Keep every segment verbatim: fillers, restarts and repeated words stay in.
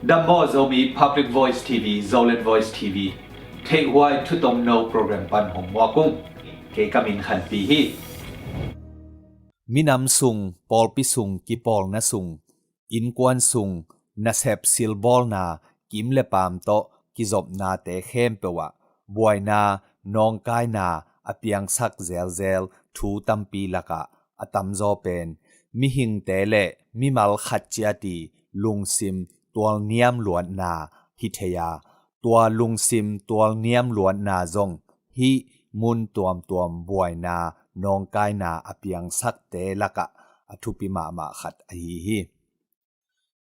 Dam maw Zomi Public Voice T V, Zoland Voice T V, theihhuai thutomno program pan hong muak ung. Kei ka min Khanpi hi. Minam sung, pawlpi sung, kipawlna sung, innkuan sung, nasep silbawlna, kim le paam tawh kizopnate khempeuh ah buaina, nawngkaina a piangsak zelzel thu tampi lakah a tamzaw pen mihingte le mimal khat ciat i lungsim tualniam luatna hi thei a, tua lungsim tualniam luatna zong hih mun tuamtuam buaina, nawngkaina a piangsakte lakah a thupi mahmah khat ahi hi.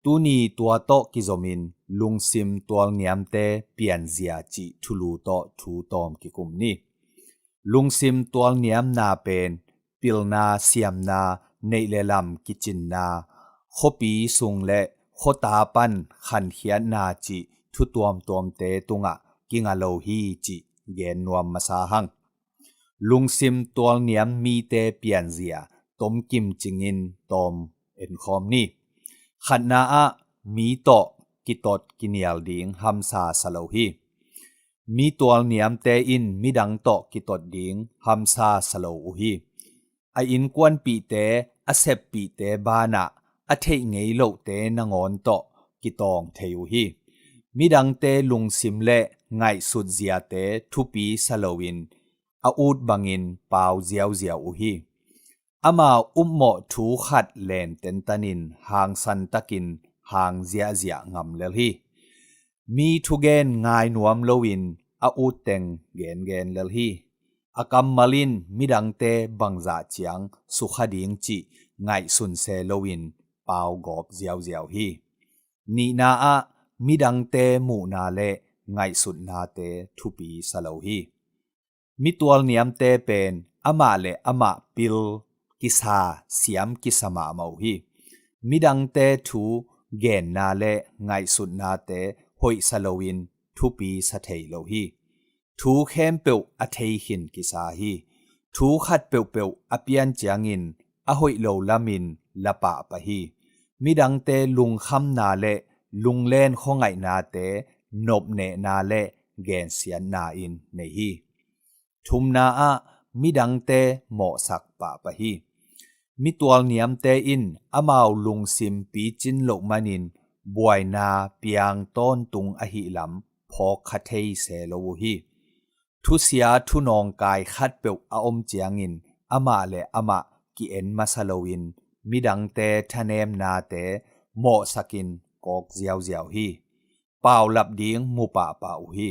Tuni tua tawh kizomin lungsim tualniamte pianzia cih thulu tawh thu tawm kikum ni. Lungsim tualniamna pen pilna, siamna, neih le lam kicinna, khuapi sung le khuata pan khankhiatna cih thu tuamtuamte tungah kinga lo hi cih gen nuam masa hang. Lungsim tualniam mite pianzia tomkim cingin tawm enkhawm ni. Khatna ah, mi tawh kitot kinial ding hamsa sa lo hi. Mi tualniamte in midang tawh kitot ding hamsa sa lo uh hi. A innkuanpihte, a seppihte banah a theih ngei lohte nangawn tawh kitawng thei uh hi. Midangte lungsim le ngaihsut ziate thupi sa loin a ut bangin pau ziauziau uh hi. Ama upmawh thu khat len tentanin hangsan takin hang ziahziah ngam lel hi. Mi thugen ngai nuam loin a utteng gengen lel hi. A kammal in midangte bangzah ciang sukha ding cih ngaihsun se loin pau gawp ziauziau hi. Nihna ah, midangte muhna le ngaihsutnate thupi sa lo hi. Mi tualniamte pen amah le amah pil, kisa, siam kisa mahmah uh hi. Midangte thu genna le ngaihsutnate hoihsa loin thupi sa thei lo hi. Thu khempeuh a thei khin kisa hi. Thu khat peuhpeuh a pian ciangin a hoih lo lamin la pahpah hi. Midangte lungkhamna le lunglen khuangaihnate nopnehna le gensiatna in nei hi. Thumna ah, midangte mawhsak pahpah hi. Mi tualniamte in amau lungsim picin loh manin buaina piang tawntung ahih lam phawkkha thei se lo uh hi. Thusia thunawngkai khatpeuh a om ciangin amah le amah ki-en masa loin midangte thanemnate mawhsakin kawk ziauziau hi. Paulap ding mu pahpah uh hi.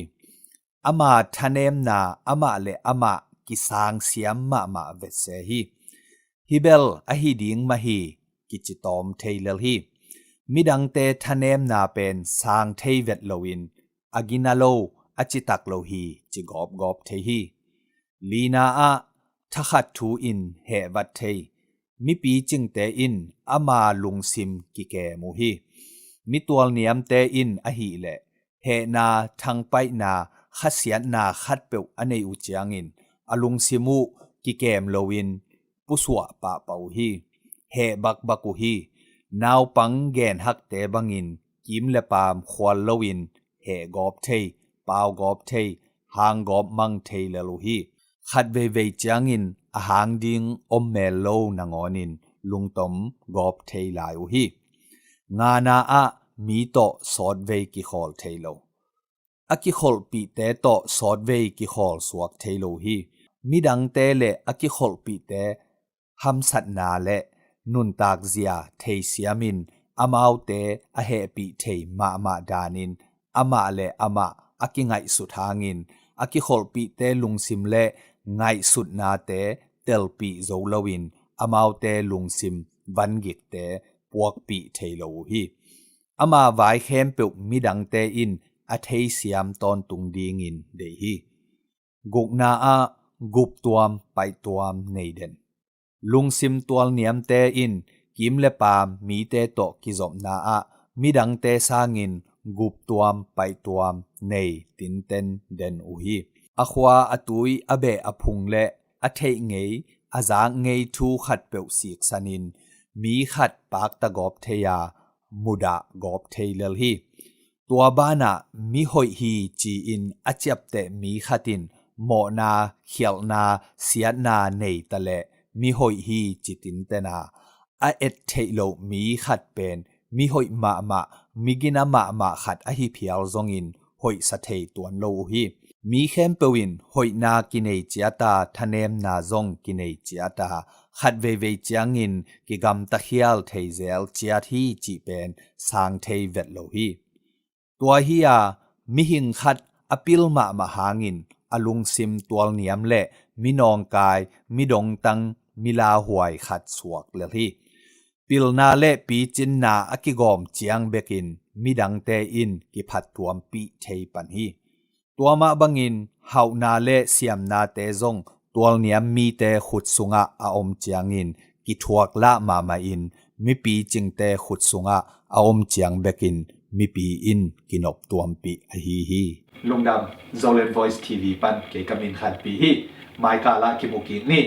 Ama thanemna amah le amah kisangsiam mahmah vetse hi. Hi bel ahi ding mah hi, kici tawm thei lel hi. Midangte thanemna pen sang thei vet loin a gina lo, a citak lo hi, ci gawpgawp thei hi. Lina ah, thakhat thu in hehvat thei. Mipi cingte in ama lungsim kikem uh hi. Mi tualniamte in ahileh hehna, thangpaihna, khasiatna khatpeuh a nei uh ciangin a lungsim uh kikem loin pusuah pahpah uh hi. Heh bakbak uh hi. Naupang genhakte bangin kim le paam khual loin heh gawp thei, pau gawp thei, hang gawp mang thei lel uh hi. Khat veivei ciangin a hang ding om mel lo nangawnin lungtom gawp thei lai uh hi. Ngana ah, mi tawh sawtvei kikhawl thei lo. A kikholhpihte tawh sawtvei kikhawl suak thei lo hi. Midangte le a kikholhpihte hamsatna le nuntakzia theisiamin amaute a hehpih thei mahmah danin amah le amah a kingaihsut hangin a kikholhpihte lungsim le ngaihsutnate telpih zo loin amaute lungsim vangikte puakpih thei lo uh hi. Ama vai khempeuh midangte in a theisiam tawntung dingin deih hi. Gukna ah, guptuam paihtuam nei den. Lungsim tualniamte in kim le paam mite tawh kizopna ah midangte sangin guptuam paihtuam nei tinten den uh hi. A khua a tui a beh a phung le a theih ngei a zak ngei thu khatpeuh siksanin mi khat pakta gawp thei a, mudah gawp thei lel hi. Tua banah mi hoih hi ci-in a ciapteh mi khat in mawhna, khialhna, siatna nei taleh mi hoih hi ci tintena, a et theih loh mi khat pen mi hoih mahmah, mi gina mahmah khat ahi phial zongin hoihsa thei tuan lo uh hi. Mi khempeuh in hoihna kinei ciata, thanemna zong kinei ciata, khat veivei ciangin kigamta khial thei zel ciat hi cih pen sang thei vet lo hi. Tua hi a, mihing khat a pil mahmah hangin a lungsim tualniam le mi nawngkai, mi dongtang, mi lauhuai khat suak lel hi. Pilna le picinna a kigawm ciang bekin midangte in kiphattuampih thei pan hi. Tua mah bangin hauhna le siamnate zong tualniam mite khut sungah a om ciangin kithuak lah mahmah in, mipi cingte khut sungah a om ciang bekin mipi in kinop tuampih ahi hi. Lungdam, Zoland Voice T V pan kei ka min Khanpi hi. Maikal ah kimu kik ni.